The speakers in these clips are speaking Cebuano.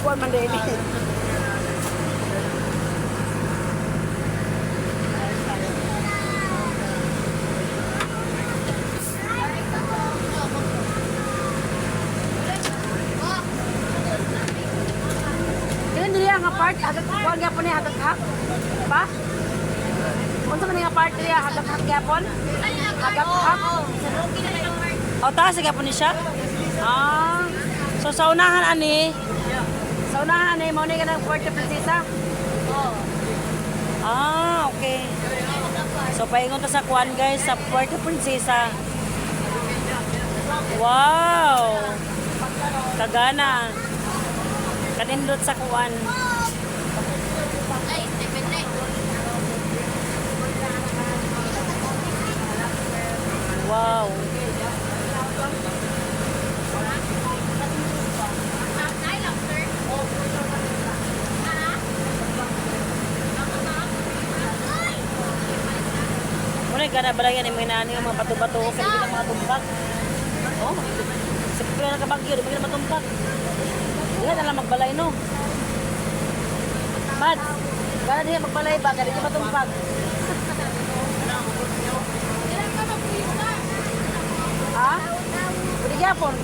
Kuan man din. Kini diri nga part hagak kuan gyapon ni hagak-hak. Pa? Unsa man nga part diri hagak-hak gyapon? Hagak-hak. O taas gyapon ni siya? Ah. So sa unahan ani, sa unahan ani mao ni kanang Puerto Princesa. Ah, okay. So paingon ta sa kuan, guys, sa Puerto Princesa. Wow. Kagana. Kanindot sa kuan. Ay, depende. Wow. Ay, lobster. Muna gana balayan yung mga nani yung mga bato-bato sa mga mga tumpak. Oh. Sa pila ka bagyo, di ba gina matumpak? Diha na lang magbalay, no. Mads, gana diha magbalay ba kay di ka matumpak. Ha? Pwede gyapon.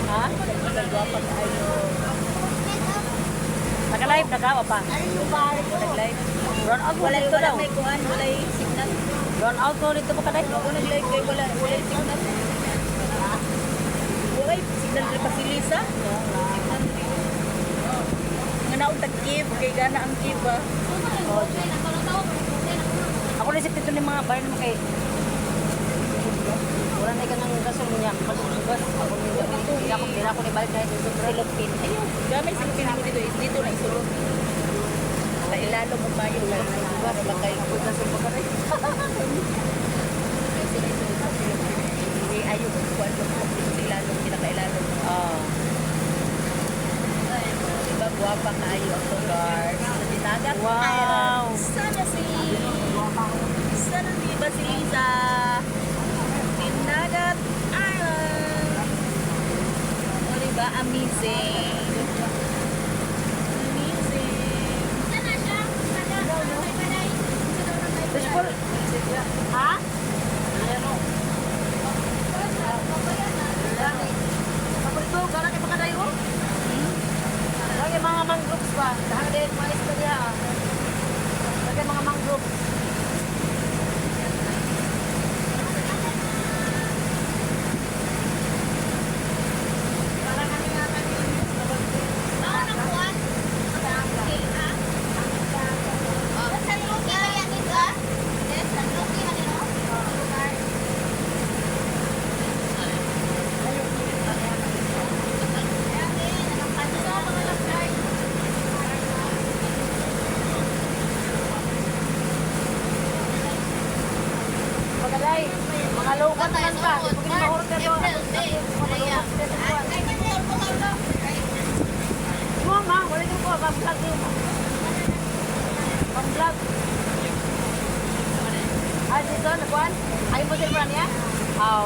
Ha? Naka-live na ka o pa? Nag-live. Run out mo Wala dito wala daw. may kuan, wala signal. Run out ko dito pa kaday. Ako nag-live kay wala wala signal. Wala signal diri pa si Lisa. Signal diri. Nga naon tag cave kay gana ang cave ah. Ako naisip dito ni mga bayan mo kay wala na ka ng gasol niya. Pagsugas. Ako niya. Hindi ako ni balik na ito. Silupin. Ayun, gamay silupin mo dito is dito na isulod. Sa ilalom mo payo lang. Para ba kayo Gasol pa kaday. Ay, sila isulod sa silupin. Hindi ayo kuan mo sa ilalom pinakailalom. Ah. Diba guwapa kaayo ang lugar sa Dinagat Wow. Island. Sana si Basilisa. Dinagat Island. O diba amazing. Amazing. Fishball. Ha? Ako dito, gana kay pagkadayo. Lagi mga mangroves ba? Dahil din, mga isda diha. Ah. Lagi mga mangroves. San Roque ba yan dito ah? Yes, San Roque man yun, oh. Lugar. Pagkaday, mga local man pa. Di pa mahurot ka doon. April, May, Ayan. Mo ma, wala kang kuha, pang-vlog yun. Pang-vlog. Ah, dito, nakuhan? Ay mo din niya? Aw.